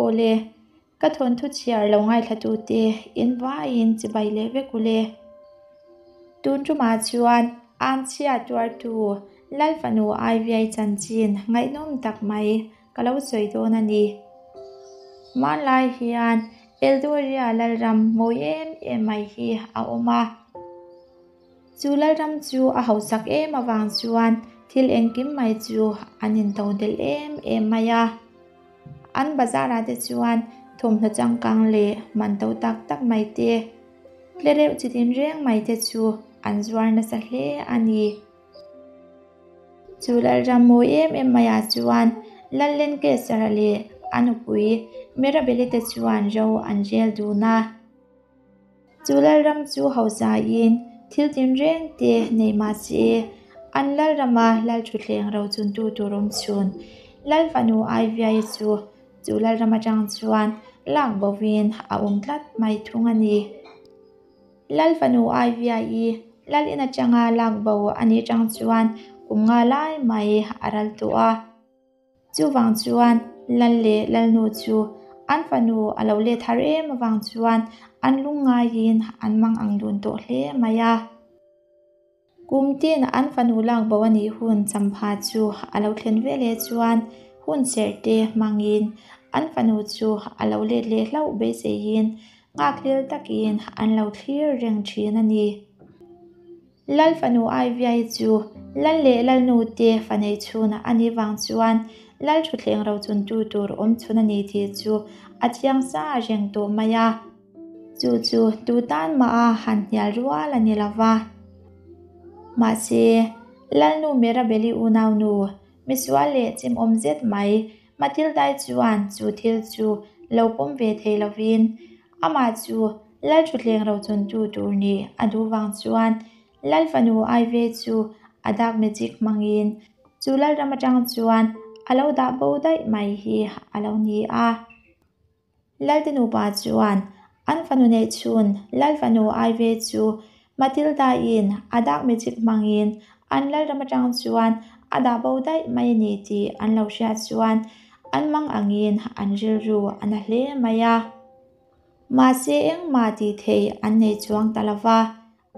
Awle, ka thawnthu chhiar lo ngaithlatute in vaiin chibai leh vek u le. Tun tumah chuan Anchhia tuartu Lal fanu Aiviai chanchin ngaihnawm tak mai ka lo sawi dawn a ni. Hmanlai hian Eldoria Lalram mawi em em mai hi a awm a. Chu Lalram chu a hausak em avang chuan thil engkim mai chu an intodelh em em mai a. An bazar-ah te chuan thawmhnaw changkang leh man to tak tak mai te, tlereuh chi tin reng mai te chu an zuar nasa hle a ni. Chu Lalram mawi em em maiah chuan Lallenkesara leh a nupui Mirabeli te chuan ro an rel dun a. Chu Lalram chu hausain thil tinreng te nei mah se, an Lalrama Lalthutthleng rochuntu tur awm chhun Lal fanu Aiviai chu chu Lalram atang chuan lak bovin a awm tlat mai thung a ni. Lal fanu Aiviai Lal in atanga lak bo a nih tang chuan kum nga lai mai a ral tawh a. Chuvang chuan Lal leh Lalnu chu an fanu a lo let har em avang chuan an lungngaiin an mang ang dun tawh hle mai a. Kum tin an fanu lak bo a nih hun champha chu a lo thlen ve leh chuan hun serh te hmangin an fanu chu a lo let leh hlauh beiseiin nghakhlel takin an lo thlir reng thin a ni. Lal fanu Aiviai chu Lal leh Lalnu te fa nei chhun a nih vang chuan Lal thutthleng rochuntu tur awm chhun a ni tih chu a chiang sa reng tawh mai a. Chu chu tu tan mah a han hnial rual a ni lo va. Mahse, Lalnu Mirabeli unaunu, misual leh chimawm zet mai Matilda-i chuan chu thil chu lo pawm ve thei lovin Amah chu Lal thutthleng rochuntu tur nih a duh vang chuan Lal fanu Aive chu a dark magic hmangin chu Lalram atang chuan a lo dah bo daih mai hi a lo ni a. Lalte nupa chuan an fanu neih chhun Lal fanu Aive chu Matilda-in a dark magic hmangin an Lalram atang chuan a dah bo daih mai a ni tih an lo hriat chuan an mang angin an rilru a na hle mai a. Mahse engmah tih thei an nei chuang ta lo va,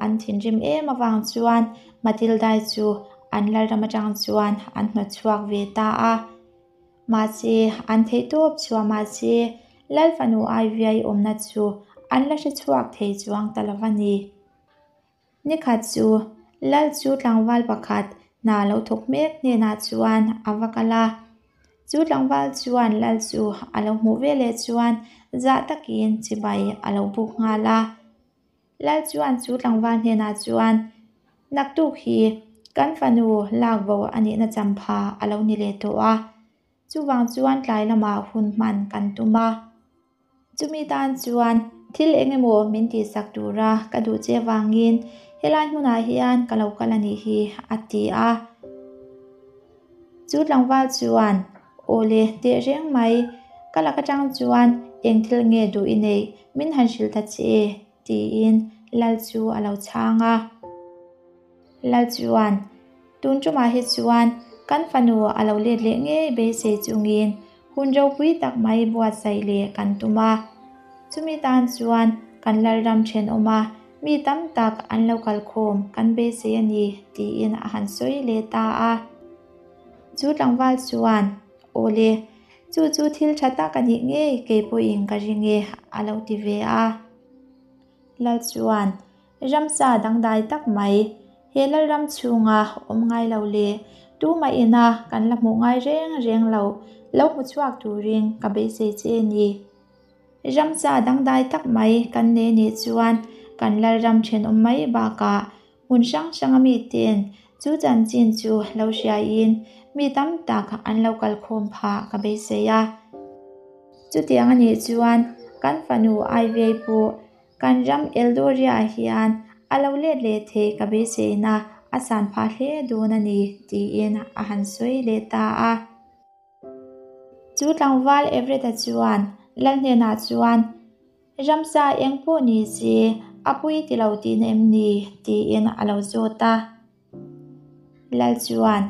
an thinrim em avang chuan Matilda-i chu an Lalram atang chuan an hnawt chhuak ve ta a. Mahse an theih tawp chhuah mahse Lal fanu Aiviai awmna chu an la hre chhuak thei chuang ta lo va ni. Nikhat chu Lal chu tlangval pakhat hna lo thawk mek hnenah chuan a va kal a. Chu tlangval chuan Lal chu a lo hmuh veleh chuan zah takin chibai a lo buk nghal a. Lal chuan chu tlangval hnenah chuan, Naktuk hi kan fanu lak vo a nihna champha a lo ni leh tawh a, chuvang chuan tlai lamah hun hman kan tum a. Chumi tan chuan thil eng emaw min tihsak tura ka duh che vangin helai hmunah hian ka lo kal a nih hi, a ti a. Chu tlangval chuan, Aw le, teh reng mai, ka lak atang chuan eng thil nge duh i neih, min han hrilh ta che, tiin Lal chu a lo chhang a. Lal chuan, Tun tumah hi chuan kan fanu a lo let leh ngei beisei chungin hun ropui tak mai buatsaih leh kan tum a. Chumi tan chuan kan Lalram thenawma mi tam tak an lo kalkhawm kan beisei a ni, tiin a han sawi leh ta a. Chu tlangval chuan, Aw le, chu chu thil tha tak a nih ngei kei pawhin ka ring e, a lo ti ve a. Lal chuan, Ramsa dangdai tak mai, he Lalram chhunga awm ngai lo leh tumah ina kan la hmuh ngai reng reng lo, lo hmu chhuak turin ka beisei che a ni. Ramsa dangdai tak mai kan nei nih chuan kan Lalram thenawm mai bakah hmun hrang hranga miten chu chanchin chu lo hriain mi tam tak an lo kalkhawm phah ka beisei a. Chutiang a nih chuan kan fanu Ivey pawh Kan ram Eldoria hian a lo let leh theih ka beiseina a san phah hle dawn a ni, tiin a han sawi leh ta a. Chu tlangval Everett-a chuan Lal hnenah chuan, Ramsa eng pawh ni se, a pui ti lo tihna em ni? tiin a lo zawt a. Lal chuan,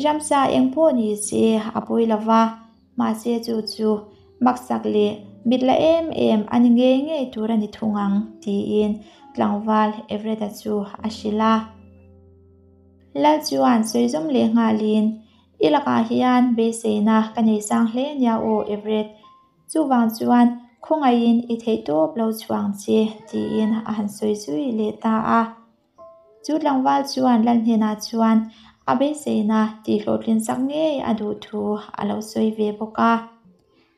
Ramsa eng pawh ni se a pawi lo va, mahse chu chu Maksak leh mit la em em a ni ngei ngei tur a ni thung ang, tiin tlangval Everett-a chu a hrilh a. Lal chuan sawi zawm leh nghalin, I lakah hian beiseina ka nei sang hle nia aw Everett, chuvang chuan khawngaihin i theih tawp lo chhuang che, tiin a han sawi zui leh ta a. Chu tlangval chuan Lal hnenah chuan a beiseina tihhlawhtlin sak ngei a duh thu a lo sawi ve bawk a.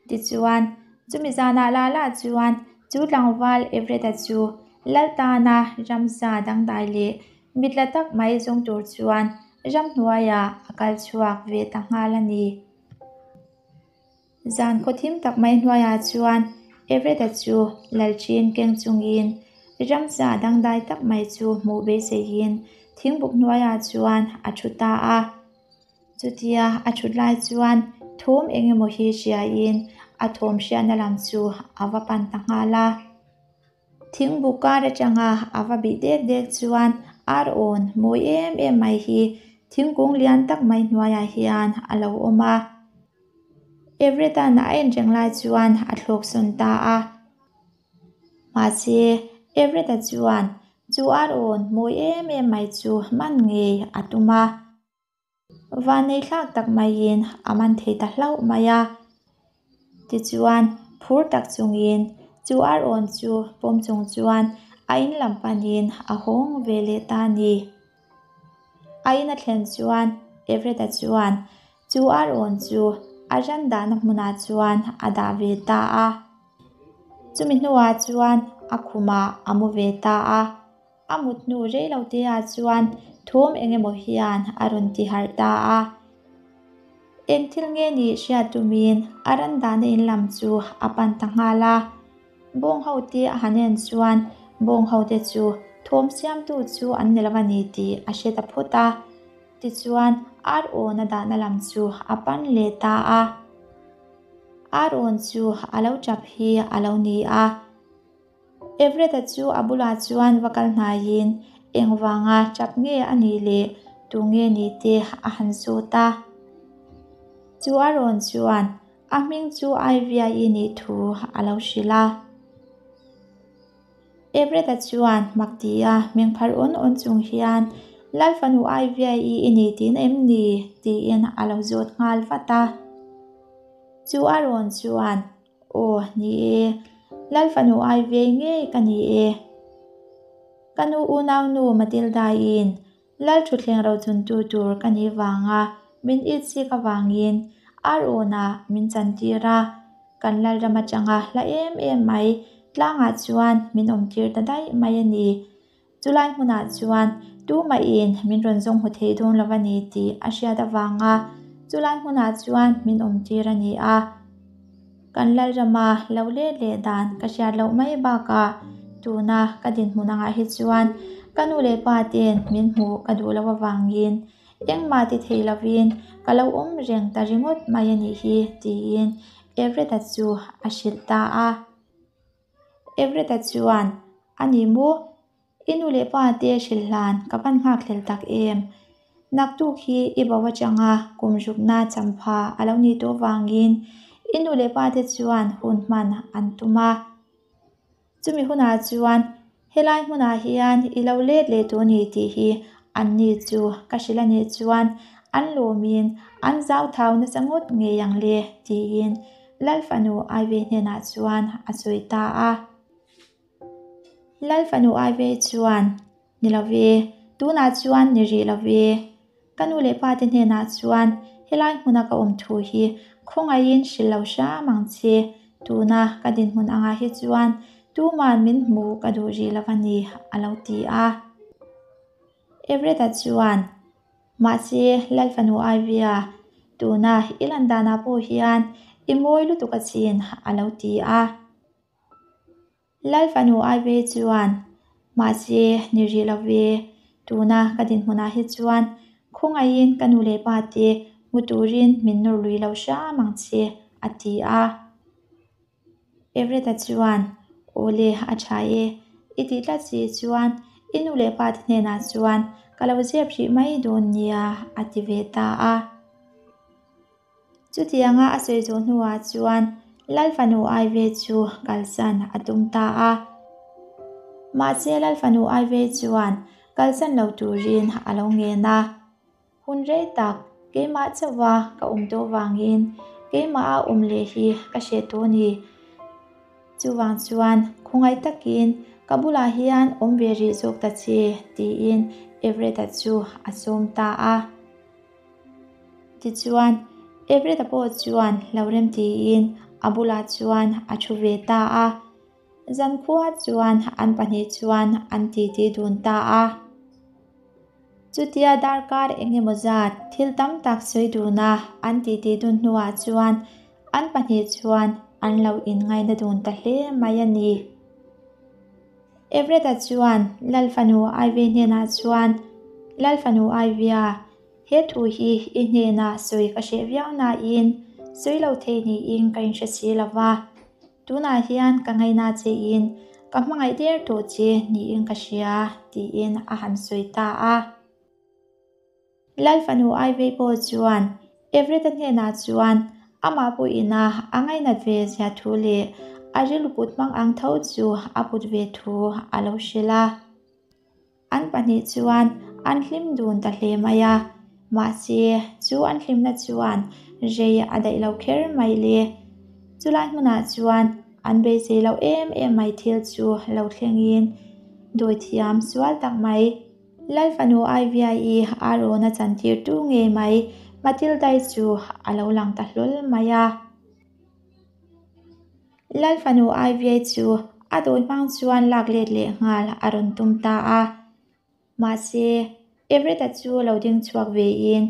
Tichuan, chumi zanah la la chuan chu tlangval Everett-a chu Lal tana ramsa dangdai leh mitla tak mai zawng tur chuan ramhnuaiah a kal chhuak ve ta nghal a ni. Zan khaw thim tak mai hnuaiah chuan Everett-a chu lalṭin keng chungin ramsa dangdai tak mai chu hmuh beiseiin thingbuk hnuaiah chuan a ṭhu ta a. Chutia a ṭhut lai chuan thawm eng emaw hi hriain a thawm hriatna lam chu a va pan ta nghal a. Thingbuk kar atanga a va bih dek dek chuan ar awn mawi em em mai hi thingkung lian tak mai hnuaiah hian a lo awm a. Everett-a'n a en reng lai chuan a thlawk sawn ta a. Mahse, Everett-a chuan chu ar awn mawi em em mai chu man ngei a tum a. Vannei thlak tak maiin a man thei ta hlauh mai a. Tichuan, phur tak chungin chu ar awn chu pawm chung chuan a in lam panin a hawng ve leh ta a ni. A in a thlen chuan Everett-a chuan chu ar awn chu a ran dahna hmunah chuan a dah ve ta a. Chumi hnuah chuan a khumah a mu ve ta a. A mut hnu rei lo te ah chuan thawm eng emaw hian a rawn ti harh ta a. Eng thil nge nih hriat tumin a ran dahna in lam chu a pan ta nghal a. Bawng ho te a han en chuan bawng ho te chu thawm siamtu chu an ni lo a ni tih a hre ta phawt a. Tichuan ar awn a dahna lam chu a pan leh ta a. Ar awn chu a lo tap hi a lo ni a. Everett-a chu a bulah chuan va kal hnaiin engvanga tap nge a nih leh tu nge ni te a han zawt a. Chu a rawn chuan a hming chu Ivy-i nih thu a lo hrilh a. Everett-a chuan mak tia meng phar awn awn chung hian, Lal fanu Ivy-i i ni tihna em ni? tiin a lo zawt nghal vat a. Chu a rawn chuan Aw, ni e. Lal fanu ai vei ngei ka ni e. Ka nu unaunu Matilda-in Lal thutthleng rochuntu tur ka nih vanga min itchik avangin Ar-awnah min chantir a, kan Lalram atanga hla em em mai tlangah chuan min awmtir ta daih mai a ni. Chulai hmunah chuan tumahin min rawn zawng hmu thei dawn lo a ni tih a hriat avanga chulai hmunah chuan min awmtir a ni a. Kan Lalrama lo let leh dan ka hriat loh mai bakah tuna ka dinhmun angah hi chuan ka nu leh pa ten min hmuh ka duh loh avangin engmah ti thei lovin ka lo awm reng ta ringawt mai a nih hi tiin Everett-a chu a hrilh ta a. Everett-a chuan, A ni maw? I nu leh pa te hrilh hlan ka van nghakhlel tak em? Naktuk hi i bo atanga kum rukna champha a lo nih tawh vangin i nu leh pa te chuan hun hman an tum a. Chumi hunah chuan helai hmunah hian i lo let leh tawh ni tih hi anni chu ka hrilh a nih chuan an lawmin an zauthau nasa ngawt ngei ang le tiin Lal fanu Ivy hnenah chuan a sawi ta a. Lal fanu Ivy chuan, Ni lo ve, tunah chuan ni rih lo ve. Ka nu leh pa te hnenah chuan helai hmuna ka awm thu hi khawngaihin hrilh lo hram ang che. Tuna ka dinhmun angah hi chuan tuman min hmu ka duh rih lo a ni, a lo ti a. Everett-a chuan, Mahse, Lal fanu Ivy-a, tuna i lan danah pawh hian i mawi lutuk a chin, a lo ti a. Lal fanu Ivy chuan, Mahse, ni rih lo ve, tuna ka dinhmunah hi chuan khawngaihin ka nu leh pa te hmu turin min nawr lui lo hram ang che, a ti a. Everett-a chuan, Awle, a tha e. I tih tlat si chuan i nu leh pa te hnenah chuan ka lo zep hrih mai dawn nia, a ti ve ta a. Chutianga a sawi zawh hnuah chuan Lal fanu Ivy chu kalsan a tum ta a. Mahse Lal fanu Ivy chuan kalsan lo turin a lo ngen a. Hun rei tak keimah chauha ka awm tawh vangin keimah a awm leh hi ka hreh tawh a ni. Chuvang chuan khawngaih takin ka bulah hian awm ve rih zawk ta che tiin Everett-a chu a sawm ta a. Tichuan Everett-a pawh chuan lo rem tiin a bulah chuan a thu ve ta a. Zankhua chuan an pahnih chuan an titi dun ta a. Chutia darkar eng emaw zat thil tam tak sawi duna an titi dun hnuah chuan an pahnih chuan an lo inngaina dun ta hle mai a ni. Everett-a chuan Lal fanu Ivy hnenah chuan, Lal fanu Ivy-a, he thu hi i hnenah sawi ka hreh viau nain sawi lo thei niin ka inhre si lo va. Tunah hian ka ngaina chein ka hmangaih der tawh che niin ka hria, tiin a han sawi ta a. Lal fanu Ivy pawh chuan Everett-a hnenah chuan amah pawhin a a ngainat ve zia thu leh a rilru put hmang ang tho chu a put ve thu a lo hrilh a. An pahnih chuan an hlim dun ta hle mai a, mahse chu an hlimna chuan rei a daih lo kher mai le. Chulai hmunah chuan an beisei loh em em mai thil chu lo thlengin dawithiam sual tak mai. Lal fanu Ivy-i a rawn a chantir tu ngei mai Matilda-i chu a lo lang ta hlawl mai a. Lal fanu Ivy chu a dawi hmang chuan lak let leh nghal a rawn tum ta a. Mahse, Everett-a chu lo ding chhuak vein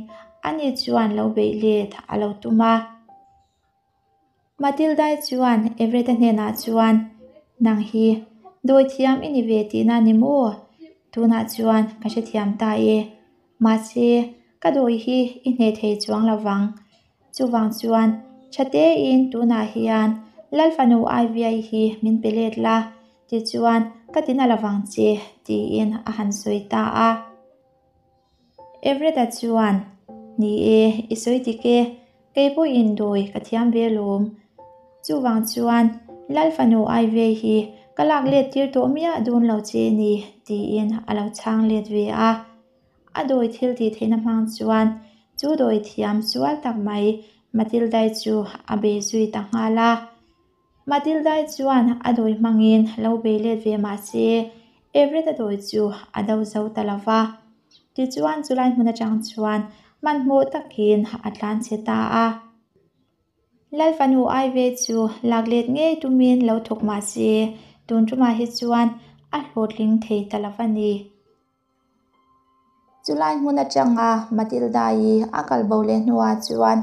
ani chuan lo beih let a lo tum a. Matilda-i chuan Everett-a hnenah chuan, Nang hi dawithiam i ni ve tihna ni maw? Tunah chuan ka hrethiam ta e. Mahse, ka dawi hi i hneh thei chuang lo vang. Chuvang chuan, tha tein tunah hian Lal fanu Ivy-i hi min pe let la, tichuan ka tina lo vang che, tiin a han sawi ta a. Everett-a chuan, Ni e, i sawi dik e, kei pawhin dawi ka thiam ve lawm. Chuvang chuan, Lal fanu Ivy hi ka lak let tir tawh miah dawn lo che ni, tiin a lo chhang let ve a. A dawi thil tih theihna hmang chuan chu dawi thiam sual tak mai Matilda-i chu a bei zui ta nghal a. Matilda-i chuan a dawi hmangin lo bei let ve mah se, Everett-a dawi chu a do zo ta lo va. Tichuan chulai hmun atang chuan hmanhmawh takin a tlan chhe ta a. Lal fanu Ivy chu lak let ngei tumin lo thawk mah se, tun tumah hi chuan a hlawhtling thei ta lo va ni. Chulai hmun atanga Matilda-i a kal bo leh hnuah chuan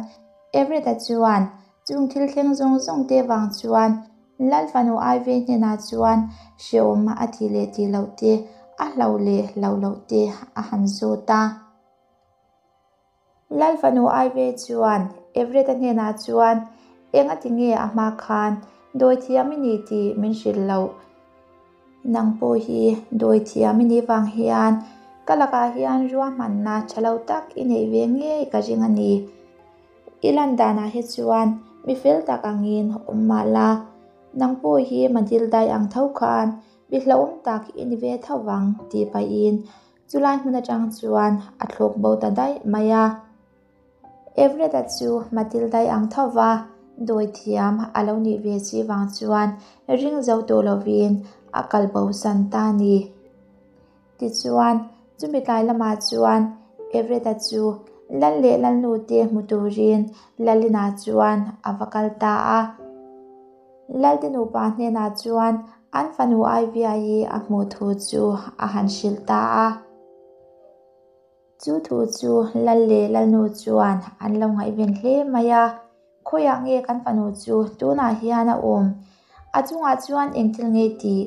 Everett-a chuan chung thil thleng zawng zawng te vang chuan Lal fanu Ivy hnenah chuan hrehawm a tih leh tih loh te, a hlauh leh hlauh loh te a han zawt a. Lal fanu Ivy chuan Everett-a hnenah chuan engati nge a hma khan dawithiam i ni tih min hrilh loh. Nang pawh hi dawithiam i nih vang hian ka lakah hian ruahmanna tha lo tak i neih ve ngei ka ring a ni. I lan danah hi chuan mi fel tak angin awm mah la, nang pawh hi Madildai ang tho khan mi hlauhawm tak i ni ve tho vang tih pahin Chulai hmun atang chuan a thlawk bo ta daih mai a. Everett-a chu Matilda-i ang tho va, dawi thiam a lo nih ve chi vang chuan ring zo tawh lovin a kal bo san ta a ni. Tichuan, chumi tlai lamah chuan Everett-a chu Lal leh Lalnu te hmu turin Lalina chuan a va kal ta a. Lalte nupa hnenah chuan an fanu Ivy-i a hmuh thu chu a han hrilh ta a. Chu thu chu Lal leh Lalnu chuan an lo ngaihven hle mai a, Khawiah nge kan fanu chu tunah hian a awm? A chungah chuan eng thil nge tih?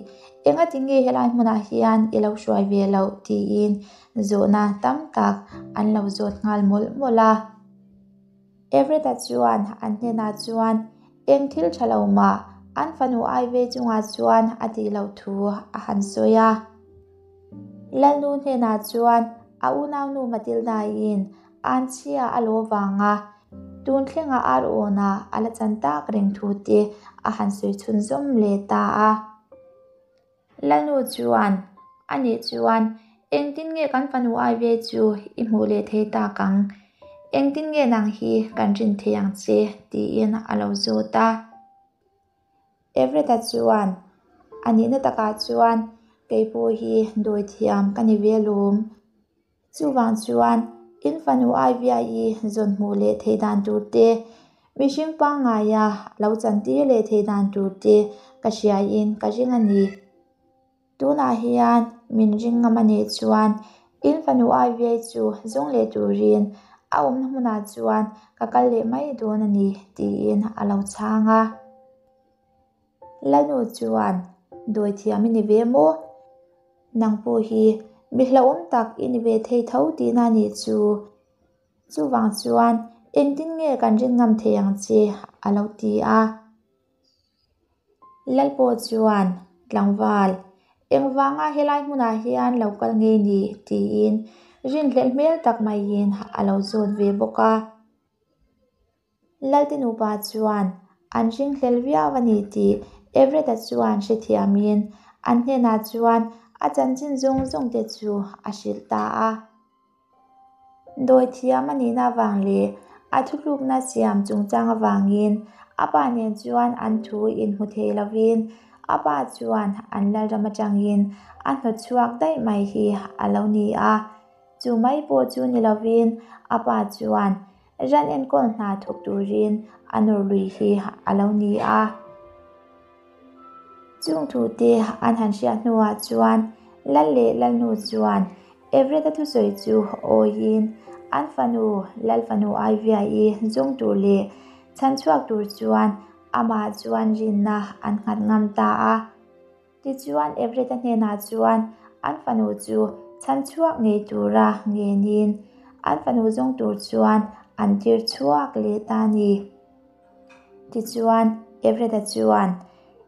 Engati nge helai hmunah hian i lo hruai ve loh? tiin zawhna tam tak an lo zawt nghal mawlh mawlh a. Everett-a chuan an hnenah chuan eng thil tha lo mah an fanu Ivy chungah chuan a tih loh thu a han sawi a. Lalnu hnenah chuan a unaunu Matilda-in anchhia a lo vang a. Tun thlenga ar awnah a la chan tak reng thu te a han sawi chhunzawm leh ta a. Lalnu chuan, Anih chuan engtin nge kan fanu ai ve chu i hmuh leh thei tak ang? Engtin nge nang hi kan rin thei ang che? tiin a lo zawt a. Everett-a chuan, A nihna takah chuan kei pawh hi dawithiam ka ni ve alawm. Chuvang chuan in fanu Ivy-i zawn hmuh leh theih dan tur te, mihring pangngaia lo chantir leh theih dan tur te ka hriaiin ka ring a ni. Tunah hian min ring ngam a nih chuan in fanu Ivy chu zawng leh turin a awmna hmunah chuan ka kal leh mai dawn a ni, tiin a lo chhang a. Lalnu chuan, Dawithiam i ni ve maw? Nang pawh hi mi hlauhawm tak i ni ve thei tho tihna a nih chu. Chuvang chuan engtin nge kan rin ngam thei ang che? a lo ti a. Lal pawh chuan, Tlangval, engvanga helai hmunah hian lo kal nge ni? tiin rinhlelh hmel tak maiin a lo zawt ve bawk a. Lalte nupa chuan an ringhlel viau a ni tih Everett-a chuan hrethiamin an hnenah chuan a chanchin zawng zawng te chu a hrilh ta a. Dawithiam a nihna avang leh a thutlukna siam chungchang avangin a pa nen chuan an thu inhmu thei lovin a pa chuan an lalram atangin a hnawtchhuak daih mai hi a lo ni a. Chu mai pawh chu ni lovin a pa chuan Ran enkawl hna thawk turin a nawr lui hi a lo ni a. Chung thute an han hriat hnuah chuan Lal leh Lalnu chuan Everett-a thusawi chu awiin an fanu Lal fanu Ivia-i zawng tur leh chhan chhuak tur chuan amah chuan rinna an nghat ngam ta a. Tichuan Everett-a hnenah chuan an fanu chu chhan chhuak ngei tura ngenin an fanu zawng tur chuan an tir chhuak leh ta a ni. Tichuan Everett-a chuan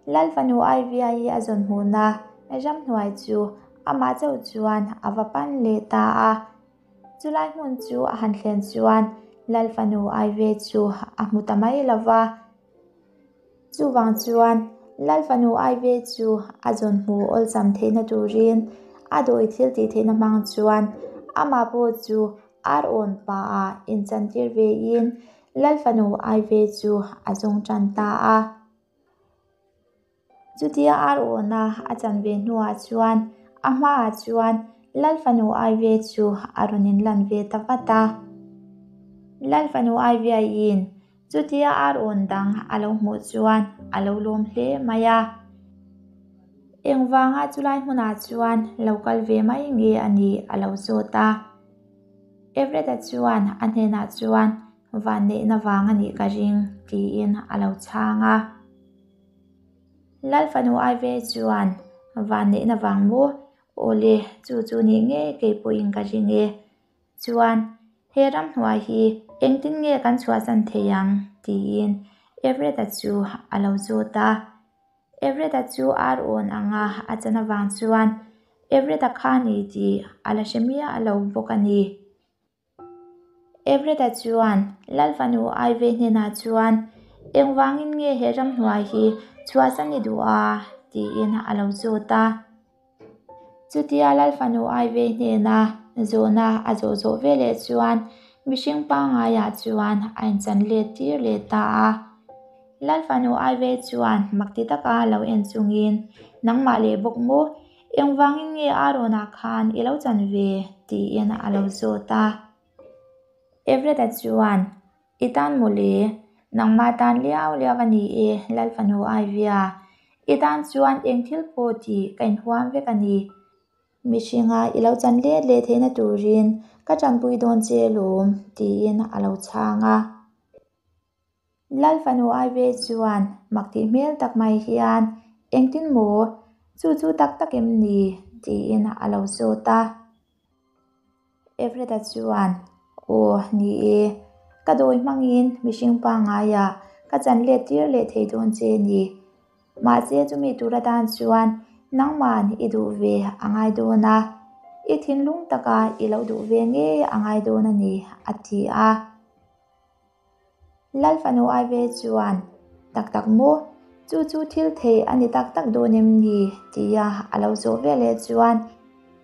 Lal fanu Ivy-i a zawn hmuhna ramhnuai chu amah chauh chuan a va pan leh ta a. Chulai hmun chu a han thlen chuan Lal fanu Ivy chu a hmu ta mai lo va. Chuvang chuan Lal fanu Aive chu a zawn hmu awlsam theihna turin a dawi thil tih theihna hmang chuan amah pawh chu ar awn paah inchantir vein Lal fanu Aive chu a zawng tan ta a. Chutia ar awna a chan ve hnuah chuan a hmaah chuan Lal fanu Aive chu a rawn inlan ve ta vat a. Lal fanu Aiviaiin chutia ar awn dang a lo hmuh chuan a lo lawm hle mai a. Engvanga chulai hmunah chuan lo kal ve mai nge a nih a lo zawt a. Everett-a chuan a hnenah chuan vanneihna vang a nih ka ring tiin a lo chhang a. Lal fanu Aive chuan vanneihna vang maw? Awle, chu chu nih ngei kei pawhin ka ring e. Chuan, he ramhnuai hi engtin nge kan chhuahsan thei ang? tiin Everett-a chu a lo zawt a. Everett-a chu ar awn anga a chan avang chuan Everett-a kha ni tih a la hre miah lo bawk a ni. Everett-a chuan Lal fanu Ivy hnenah chuan, Engvangin nge he ramhnuai hi chhuahsan i duh a? tiin a lo zawt a. Chutia Lal fanu Ivy hnena zawhna a zawh zawh veleh chuan mihring pangaiah chuan a inchan let tir leh ta a. Lal fanu Ivy chuan makti taka lo en chungin, Nangmah leh bawk maw? Engvangin nge Aaron-a khan i lo chan ve? tiin a lo zawt a. Everett-a chuan, I tan mawle, nangmah tan liau liau a ni e, Lal fanu Ivy-a. I tan chuan eng thil pawh tih ka inhuam vek a ni. Mihringa i lo chan let leh theihna turin ka tanpui dawn che lawm, tiin a lo chhang a. Lal fanu Aive chuan mak tih hmel tak mai hian, Engtin maw? Chu chu tak tak em ni? tiin a lo zawt a. Everett-a chuan, Aw, ni e. Ka dawi hmangin mihring pangaiah ka chan let tir leh thei dawn che ni. Mahse chumi tur atan chuan nangman i duh ve a ngai dawn a, i thinlung taka i lo duh ve ngei a ngai dawn a ni, a ti a. Lal fanu Aive chuan, Tak tak maw? Chu chu thil thei a ni tak tak dawn em ni? tia a lo zawh veleh chuan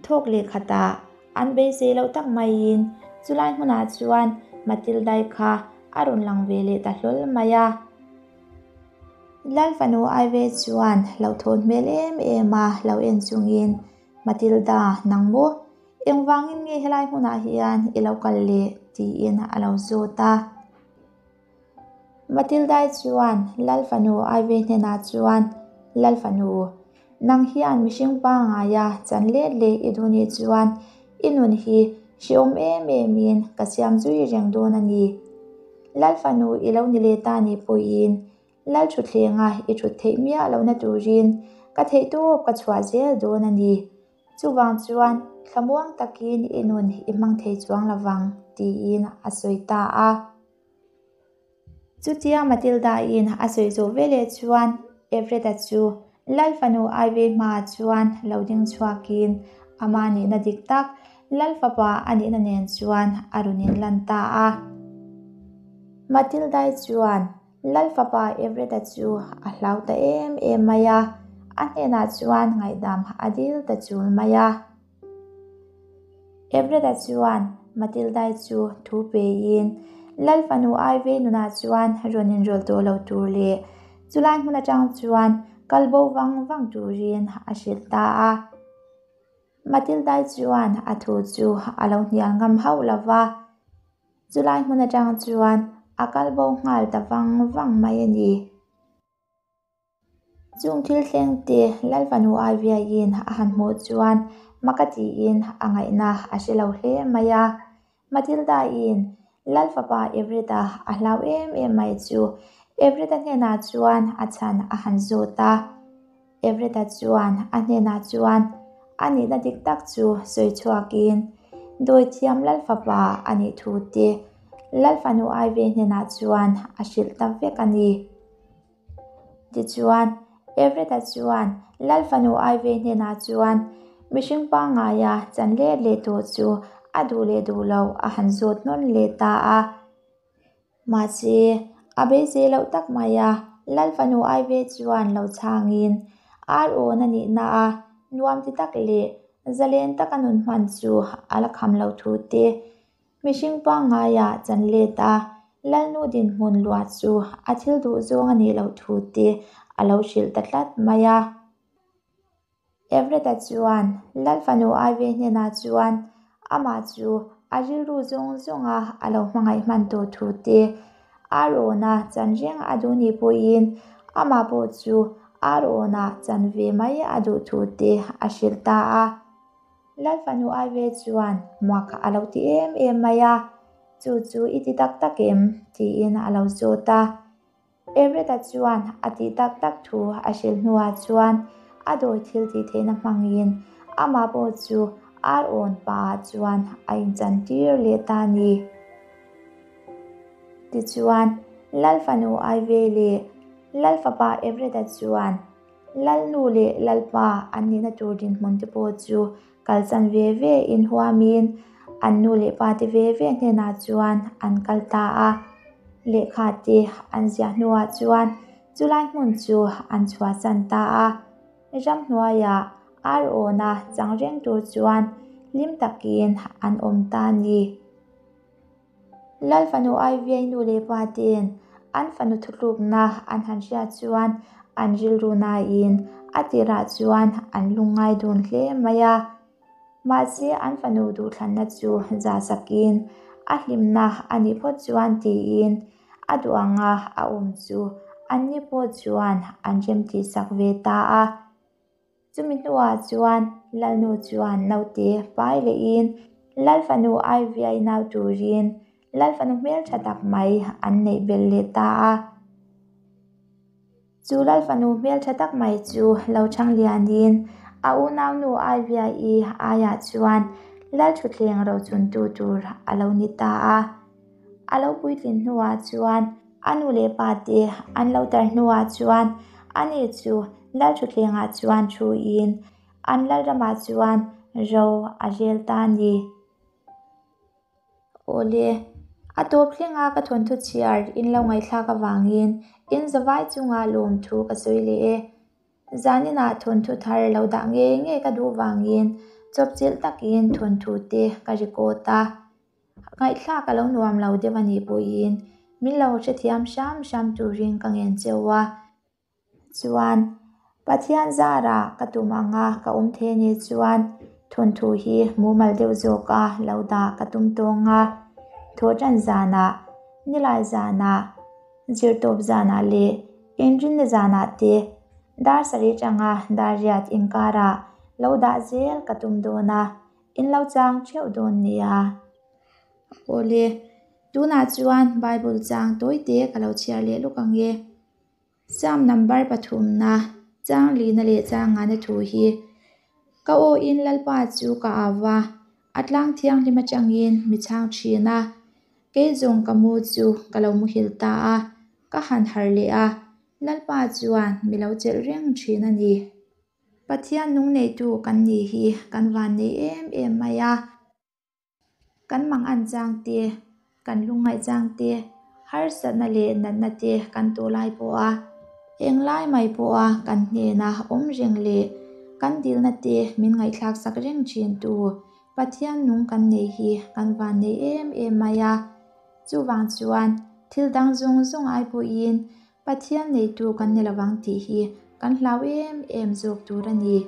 thawk leh khatah an beisei loh tak maiin chulai hmunah chuan Matilda-i kha a rawn lang ve leh ta hlawl mai a. Lal fanu Aive chuan hlauhthawn hmel em em a lo en chungin, Matilda, nang maw? Engvangin nge helai hmunah hian i lo kal le? tiin a lo zawt a. Matilda-i chuan Lal fanu Ivy hnenah chuan, Lal fanu, nang hian mihring pangaia chan let leh i duh nih chuan i nun hi hrehawm em emin ka siam zui reng dawn a ni. Lal fanu i lo ni leh ta nih pawhin Lal thutthlenga i thut theih miah lohna turin ka theihtawp ka chhuah zel dawn a ni. Chuvang chuan thlamuang takin i nun i hmang thei chuang lovang, tiin a sawi ta a. Chutia Matilda-in a sawi zawh veleh chuan Everett-a chu Lal fanu Ivy hmaah chuan lo ding chhuakin ama nihna dik tak Lal fapa a nihna nen chuan a rawn inlan ta a. Matilda-i chuan Lal fapa Everett-a chu a hlau ta em em mai a, a hnenah chuan ngaihdam a dil ta chul mai a. Everett-a chuan Matilda-i chu thu peiin Lal fanu Ivy nunah chuan rawn inrawlh tawh lo tur leh chulai hmun atang chuan kal bo vang vang turin a hrilh ta a. Matilda-i chuan a thu chu a lo hnial ngam hauh lo va. Chulai hmun atang chuan a kal bo nghal ta vang vang mai a ni. Chung thil thleng te Lal fanu Aiviaiin a han hmuh chuan maka tiin a ngaihna a hre lo hle mai a. Matilda-in Lal fapa Everett-a a hlau em em mai chu Everett-a hnenah chuan a chhan a han zawt a. Everett-a chuan a hnenah chuan a nihna dik tak chu sawi chhuakin Dawithiam Lal fapa a nih thu te Lal fanu Ivy hnenah chuan a hrilh ta vek a ni. Tichuan, Everett-a chuan Lal fanu Ivy hnenah chuan mihring pangngaia chan let leh tawh chu a duh leh duh lo a han zawt nawn leh ta a. Mahse, a beisei loh tak mai a, Lal fanu Ivy chuan lo chhangin ar awn a nihna a nuam ti tak leh zalen taka nun hman chu a la kham lo thu te Mihring pangngaia chan let a, Lalnu dinhmun luah chu a thil duh zawng a nih loh thu te a lo hrilh ta tlat mai a. Everett-a chuan Lal fanu Ivy hnenah chuan amah chu a rilru zawng zawnga a lo hmangaih hman tawh thu te, Aron-a chan reng a duh nih pawhin amah pawh chu Aron-a chan ve mai a duh thu te a hrilh ta a. Lal fanu Aive chuan mak a lo ti em em mai a, Chu chu i ti tak tak em? tiin a lo zawt a. Everett-a chuan a tih tak tak thu a hrilh hnuah chuan a dawi thil tih theihna hmangin amah pawh chu ar awn paah chuan a inchantir leh ta a ni. Tichuan, Lal fanu Aive leh Lal fapa Everett-a chuan Lalnu leh Lalpa an nihna tur dinhmun te pawh chu kalsan ve ve inhuamin an nu leh pa te ve ve hnenah chuan an kal ta a. Lehkha te an ziah hnuah chuan chulai hmun chu an chhuahsan ta a. Ramhnuaiah ar awna chang reng tur chuan hlim takin an awm ta a ni. Lal fanu Aiviai nu leh pa te'n an fanu thutlukna an han hriat chuan an rilru nain a tirah chuan an lungngai dun hle mai a. Mahse an fanu duhthlanna chu zah sakin a hlimna a nih phawt chuan tiin a duh anga a awm chu anni pawh chuan an remtihsak ve ta a. Chumi hnuah chuan Lalnu chuan naute pai lehin Lal fanu Aiviai nau turin Lal fanu hmeltha tak mai an neih belh leh ta a. Chu Lal fanu hmeltha tak mai chu lo chhang lianin a unaunu Aiviai aiah chuan Lal thutthleng rochuntu tur a lo ni ta a. A lo puitlin hnuah chuan A nu leh pa te an lo tar hnuah chuan ani chu Lal thutthlengah chuan thuin an Lalramah chuan ro a rel ta a ni. Awle. A tawp thlenga ka thawnthu chhiar in lo ngaihthlak avangin in zavai chunga lawmthu ka sawi leh e. Zaninah thawnthu thar lo dah ngei ngei ka duh vangin chawpchilh takin thawnthu te ka record a. Ngaihthlak a lo nuam lo deuh a nih pawhin min lo hrethiam hram hram turin ka ngen cheu a. Chuan, Pathian zara ka tum anga ka awm thei a nih chuan thawnthu hi mumal deuh zawka lo dah ka tum tawng a. Thawhtan zanah, nilai zanah, zirtawp zanah leh inrinna zanah te dar sarih atanga dar riat inkarah lo dah zel ka tum dawn a, in lo chang theuh dawn nia. Awle, tunah chuan Bible chang tawite ka lo chhiar leh lawk ang e. Psalm number pathumna, chang lina leh chang ngana thu hi, Ka awin Lalpa chu ka au va, a tlang thianghlim atangin mi chhang thin a. Kei zawng ka mu chu ka lo muhil ta a, ka han harh leh a, Lalpa chuan mi lo chelh reng thin a ni. Pathian nung neitu kan nih hi kan vannei em em mai a. Kan mang an chang te, kan lungngaih chang te, harsatna leh natna te kan tawh lai pawh a, englai mai pawha kan hnena awm reng leh kan dilna te min ngaihthlak sak reng thin tu Pathian nung kan nei hi kan vannei em em mai a. Chuvang chuan thil dang zawng zawng ai pawhin Pathian neitu kan ni lovang tih hi kan hlau em em zawk tur a ni.